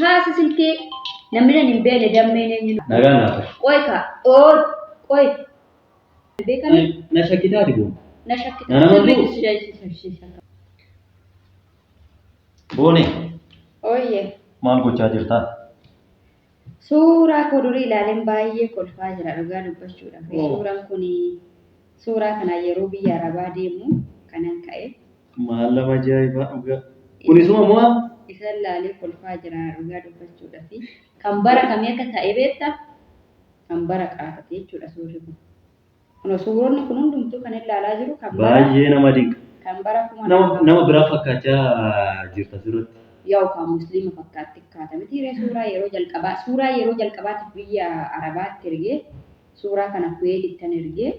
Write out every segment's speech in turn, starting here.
Kaasi silkii namni nan hin beekne dammeen eenyu. Nagaan naa ture. Qoy kaa oo qoy. Beekame Na shakkitaati boon. na shakkita. Na nama Sirriitti beeku. si shakka. Boone Ooyye. maal gochaa jirtaa? Suuraa koo durii ilaaleen baay'ee kolfaa jira dhugaa dubbachuudhaaf. Oo. Suuraan kun suuraa kana yeroo biyya Arabaa deemu kanan ka'e. Maal nama ajaa'ibaa dhugaa. Kunisuma moo Isa ilaalee kolfaa jira dhugaa dubbachuudhaaf. Kan bara kamii akka ta'e beektaa? Kan bara qaatate jechuudha suurri kun. Kun suuronni kun hundumtuu kan ilaalaa jiru kan bara baay'ee nama dinqa. kan bara kuma Nama lama nama biraa fakkaachaa jirta asirratti. yaa'u kan musliima fakkaatti kaata miti ree suuraa yeroo jalqabaa suuraa yeroo jalqabaatiif biyya Arabaatti ergee suuraa kana Kuweetittan ergee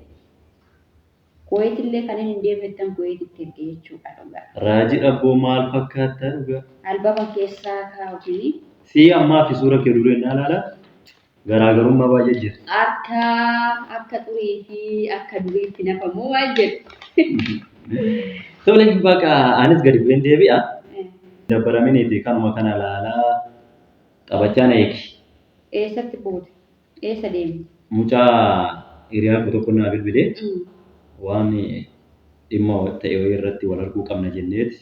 Kuweet illee kan inni hin deemnettan Kuweetitti ergee jechuudha dhugaa. Raajii dhabboo maal fakkaattaa dhugaa. Albama keessaa kaa'uun Sii ammaa fi suura kee durii innaa ilaala garaagarummaa baay'ee jira. akka akka xurii fi akka duriitti nafamoo waan jedhu. Tole baqa anis gadi bu'een deebi'a. Dabbaraminiiti kanuma kana ilaalaa taphachaa na eegi. Eessatti buute? Eessa deemte? Mucaa hiriyaa koo tokko naa bilbilee waan dhimma ta'e wayii irratti wal arguu qabna jenneeti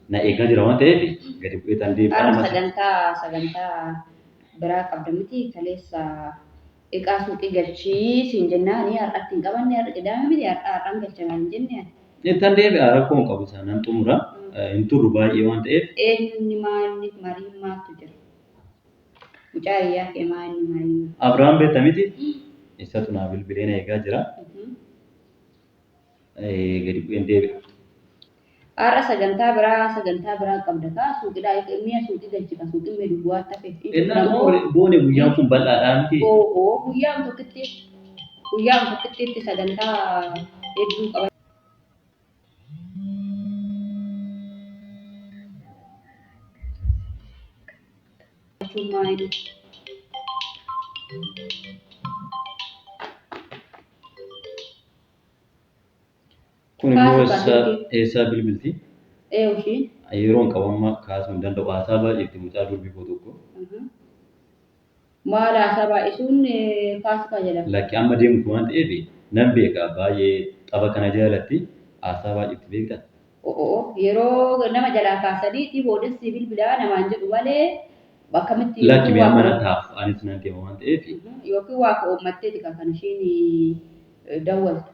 na eegaa jira waan ta'eef gadi bu'ee tan deebi'a. Har'a Ammas sagantaa sagantaa biraa qabda miti kaleessa iqaa suuqii galchii siin jennaani har'atti hin qabanne har'a qidaame miti har'a har'aan galchanaan hin jenne ani. Tan deebi'a rakkoo hin qabu sana nan xumura. Hin turru baay'ee waan ta'eef Eenyuun maalli mariin maaltu jira? Mucaa hiriyaa kee maalli mariin? Abiraam beekta miti isatu naa bilbilee na eegaa jira. Gadi bu'een deebi'a. Har'a sagantaa biraa qabda kaa suuqidhaa mi'a suuqii galchi ka suuqii mi'a duwwaatti hafe. Innaa xumure boone guyyaan kun bal'aadhaa miti. Oo guyyaan tokkitti guyyaan tokkittiitti sagantaa hedduu qaba. Jechuun maali? Kun immoo Kaasuu eessaa kan eessaa bilbilti? Ee ishiin. Yeroon qabamma kaasuu hin danda'u. Haasaa baay'eetti mucaa durbii koo tokko. Maal haasaa baay'isuun kaasuka jedhama. Lakki amma deemtu waan ta'eef nan beeka baay'ee tapha kana jaalatti haasaa baay'eetti beekta. Oo yeroo nama jalaa kaasaniiti boodessi bilbilaa namaan jedhu malee akkamitti Lakki yookiin mee waa amma na taaf anis nan deema waan ta'eef yookiin waa ka'uummatteeti kan ishiin dawwaltu.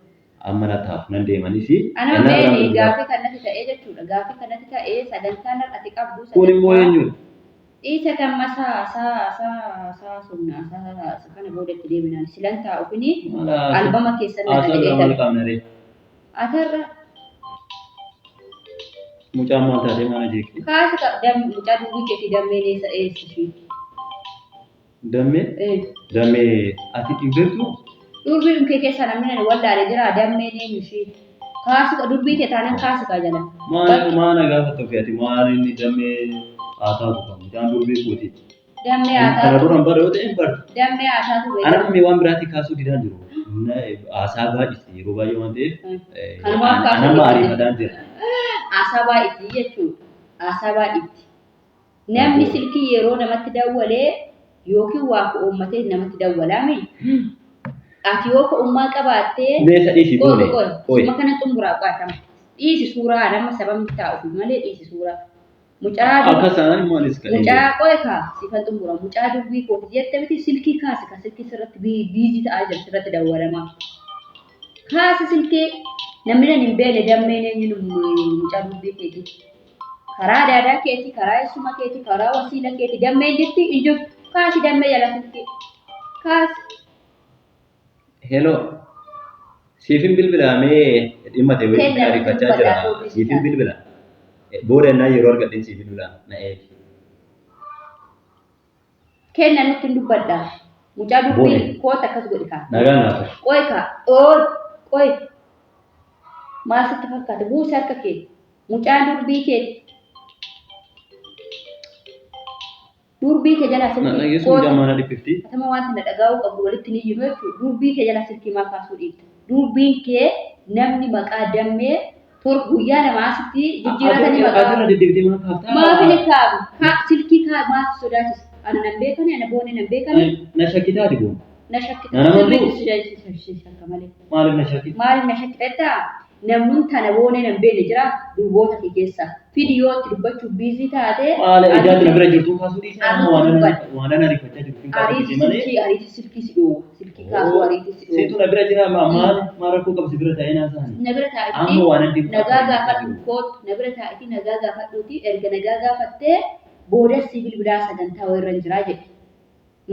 amma na taaf nan deemanis Ana innaa biraan beeni bilbilaa. gaaffii kanatti ta'ee jechuudha. Gaaffii kanatti ta'ee sagantaan ati qabdu Kun immoo sagantaa eenyudha? dhiisa tamma saa saa saa saa sumna saa saa kana boodatti deeminaan silan taa'uufini Maal haasaa albama keessan naqa haasaa jedhee biraa maal tan. qabna ree? Atarra Mucaan maal taatee maal ajeeqxi? kaasi dam mucaa durbii keetii dammeen eessa eessa ishii? Dammee dammee ati hin beektuu? Durbii dhumkee keessaa namni nani wallaale jira dammeen eenyu ishii? Kaasi durbii kee taanan kaasi kaa jala. Maal Bakki maal na gaafatta ofii ati maal inni dammee haa taatu kan mucaan durbii kooti. dammee haa Kana taatu dura hin barre yoo ta'e hin barre. dammee haa taatu Ana beekama. mee waan biraatii kaasuu didaan jiru. Haasaa baay'iste yeroo baay'ee waan ta'eef Kanumaaf kaasuu anamma dhiifte. ariifataan jira. Haasaa baay'ifti jechuudha. Haasaa baay'ifti. Namni silkii yeroo namatti dawwalee yookiin waa ka'uummatee namatti dawwalaame ati yoo ka'ummaa qabaattee Mee isa dhiisi qoy boone qoy qoy. suma kana xumuraa qo'atama. Dhiisi suuraa nama sababni taa'uuf malee dhiisi suuraa. Mucaa Akka isaan immoo anis kan hin mucaa deemu. qoy kaa sifan xumura mucaa durbii kooti jette miti silkii kaasi ka silkii sirratti biizii ta'aa jira sirratti dawwalamaa. Kaasi silkii namni nan hin beekne dammeen eenyu mucaa durbii keetii. Karaa daadaa keetii, karaa eessuma keetii, karaa wasiila keetii dammeen jirti hin jirtu. Kaasi dammee jala silkii. Kaasi. Hello. Siifin bilbila mee dhimma ta'e wayii Kenna nutti ariifachaa jira. dubbadhaa koobis Siifin taate. bilbila. Booda innaa yeroo argadheen siif bilbila na eegi. Kenna nutti hin dubbadhaa. Mucaa Boone durbii koota akkas godhi kaa. nagaan naa ture. Qoy kaa. Oo qoy. Maal sitti fakkaata? Buusi harka kee. Mucaa durbii kee. Durbii kee jalaa Na silkii dhageessu koota. mucaan maana dhiphifti. Atama wanti na dhagaa'uu qabdu walitti ni jiru jechuudha. Durbii kee jalaa silkii maa kaasuu dhiifta? Durbiin kee namni maqaa dammee Tor guyyaa lama asitti jijjiiratanii maqaa. Asirra deddeebitee maal kaaftaa? Maaf hin kaabu? Silkii kaa maaf sodaachisa? Ana nan beekani, ana boone nan beekani. Na shakkitaati kun. Na shakkita. Na nama Sirriitti si shakka malee. Maaliif na shakkita? Maaliif na shakkita? Namni tana boone nan beekne jira durboota kee keessa. Fidi yoo itti dubbachuuf biizii taate. Maala ijaatti na bira jirtu kaasuu dhiisee amma Ariitii waan ana ariifachaa jiru hin kaasuu Ariitii dhiisee malee. silkii ariitii silkii si dhoowwa. Silkii kaasuu ariitii si dhoowwa. Siitu na bira jira maal maal rakkoo qabu si bira ta'ee naasaani. Na bira Amma taa'iti waan adii nagaa gaafadhu kootu na bira taa'iti nagaa gaafadhuuti erga nagaa gaafattee booda si bilbilaa sagantaa wayirra hin jiraa jedhe.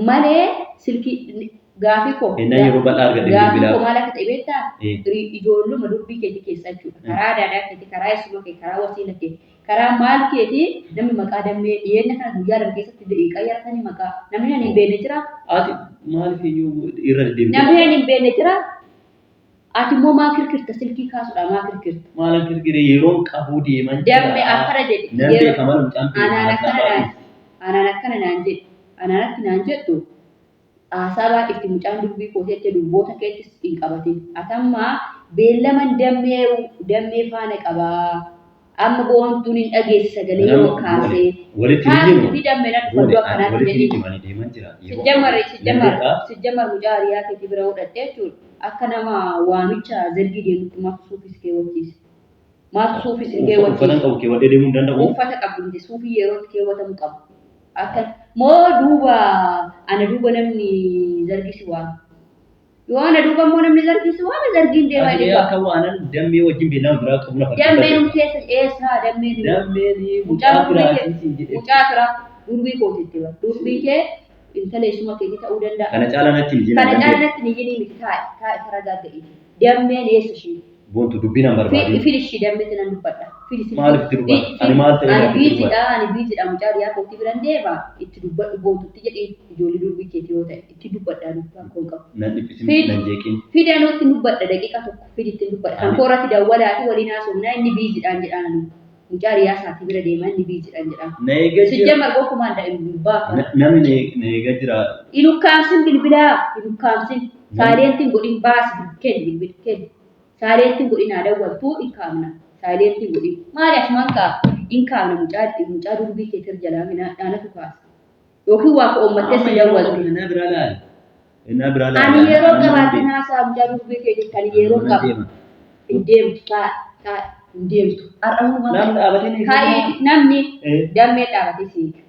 Malee silkii gaafii koo Ennaa yeroo bal'aa argadhe gaafii bilbilaaf. koo maal akka ta'e beektaa? Eh. Ijoolluma dubbii keetii keessa jechuudha. Karaa aadaa keetii, karaa eessuma kee, karaa wasiila kee, karaa maal keetii namni maqaa dammee dhiyeenya kana guyyaa lama keessatti daqiiqaa yaratanii maqaa namni nan hin beekne jira. Ati maaliif iyyuu irra deddeebitee? Namni nan hin beekne jira. Ati immoo maa kirkirta silkii kaasuudha maa kirkirta. Maalan kirkire yeroon qabuu deeman Damme akkana jedhe. Nan Yeroo- beeka malee mucaan Anaan beeka. akkana naan anaan akkana naan jedhe. Anaan akki naan jettu haasaa baay'ifti mucaan dubbii koo jette durboota keettis hin qabatin. Atammaa beellaman dammee dammee faana qabaa. Amma boontuun hin dhageessi sagalee yoo kaasee. Walitti ni Kaasuu jiru. fi dammee na dhufa akkanaatti Walitti ni jedhin. himanii deeman jira. Sijjamar sijjamar Nan beeka. sijjamar mucaa hiriyaa keetii bira hodhatte jechuudha. Akka nama waamicha zargii deemutti maaltu suufis keewwachiise. Maaltu suufis Uffata keewwachiise. qabu keewwadhee deemuu hin danda'u. Uffata qabdu miti suufii yerootti keewwatamu qabu. Akka moo duuba ana duuba namni zargii si waama. Yoo ana duuba immoo namni zargii si waama zargiin deemaa Ati jechuudha. akka waanan dammee wajjin beellama biraa qabu na fakkaata. Dammeen keessa eessaa dammeen Dammeen mucaa mucaa durbii kee biraatiin siin jedhe. mucaa firaa durbii kootitti bara durbii kee intala eessuma keetii ta'uu danda'a. Kana caalaa natti hin Kana jenne. caalatti ni jini miti taa'e taa'e taragaagga'iiti. Dammeen eessa ishee? Boontu dubbiin an barbaadin. Fili ishii dammeetti nan dubbadha. Fili silkii. Maaliif itti dubbata? Ani maal ta'e Ani irraa itti dubbata? biiziidha ani biiziidha mucaa dhiyaa kootii biran deema itti dubbadhu boontutti jedhee ijoollee durbii keetii yoo ta'e itti dubbadha dubbaa koon qabu. Nan dhiphisin Fidi. nan jeeqin. Fidi anuutti dubbadha daqiiqa tokko fidi itti dubbadha. Kan koorratti dawwalaati waliin haasofnaa inni biiziidhaan jedhaan anu. Mucaa dhiyaa isaatii bira deema inni biiziidhaan jedhaan. Na eegaa jira. Sijjamar gonkumaan daa'imni baafa. Namni na eegaa jira. Inukkaamsin bilbilaa inukkaamsin saayilentiin godhin baasi kenni bilbil kenni saayilentiin godhin haa dawwaltuu hin kaafna saayilentiin godhin maali asumaan kaaf hin kaafna mucaa mucaa durbii keetir jalaa dhaanatu kaasa yookiin waa ko'oommattee si dawwaltu. Na biraa laali. Na biraa laali. Ani yeroo qabaate naasaa mucaa durbii keetir ani yeroo qabu hin deemtu taa taa hin deemtu har'a hundumaa Namni dhaabatee na eegaa jira. kaa'ee namni Eh, dammee dhaabatee si eega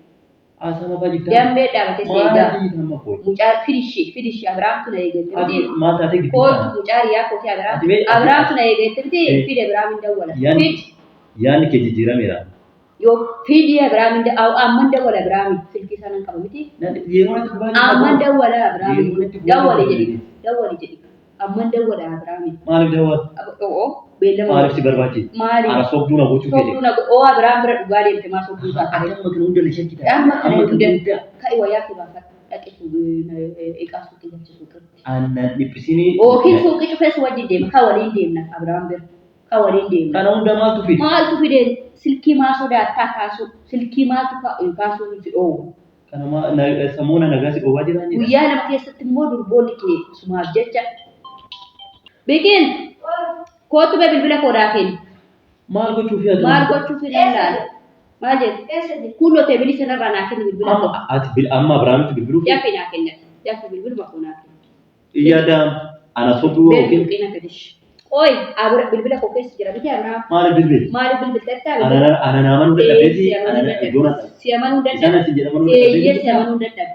Haasaa mafaa jirta. dammee dhaabatee si Maal eega. ati jirta amma koo? Mucaa fidishii fidishii Abiraamtu na eegalte Ati miti. maal taatee gidduu Kootu kana? mucaa riyaa kooti Abiraam. Ati mee- Abiraamtu na eegalte miti Eh. fide Abiraam hin dawwala. Yaanni Fidi yaanni kee jijjiirameera. yoo fidi Abiraam hin amman dawwala Abiraami silkii isaa nan qaba miti. Yeroo natti dhufaa jirta Amman koo? dawwala Abiraami Yeroo natti dhufaa dawwale jirta jedhi dawwale jedhi amman dawwala Abiraami. Maaliif dawwala? Oo beellama Maaliif si barbaachise? maali? Ana sobduu na gochuu feete. Sobduu na oo Abiraam bira dhugaa deemte maa sobduu taate? Ati amma kana hunda na shakkita. Amma kana Amma kana hunda hunda. ka'i wayyaa kee baafadhu dhaqi iqaa suuqii galchi suuqitti. Aannan dhiphisinii. Yookiin suuqii cufees wajjin deema. Ka waliin deemna Abiraam bira. Ka waliin deemna. Kana hunda maaltu fide? Maaltu fide silkii maa sodaattaa kaasuu? Silkii maaltu kaasuu si dhoowwa? Kana sammuu na nagaa si dhoowwaa jiraan jedha. Guyyaa lama keessatti immoo durboonni kee sumaaf jecha. Biqil kootu bee bilbila koo naa kenni. Maal gochuuf yaadda? Maal gochuuf hin ilaala? Maal jedhu? Kunoo teebilii sanarraa naa kenni bilbila koo. Amma ati amma Abiraamitti bilbiluuf Jaffi naa kenna. Jaffi bilbiluma koo naa kenni. yaada ana sobduu Bee yookiin suuqii na gadish. Qoy bilbila koo keessa jira miti Abiraam. maaliif bilbili? Maaliif bilbiltettaa bilbila? Ana ana na amanuu dadhabeeti ana iddoon Si amanuu isaan dadhabe. asin jedhamanuu Eeyyee si dadhabeeti. amanuu dadhabe.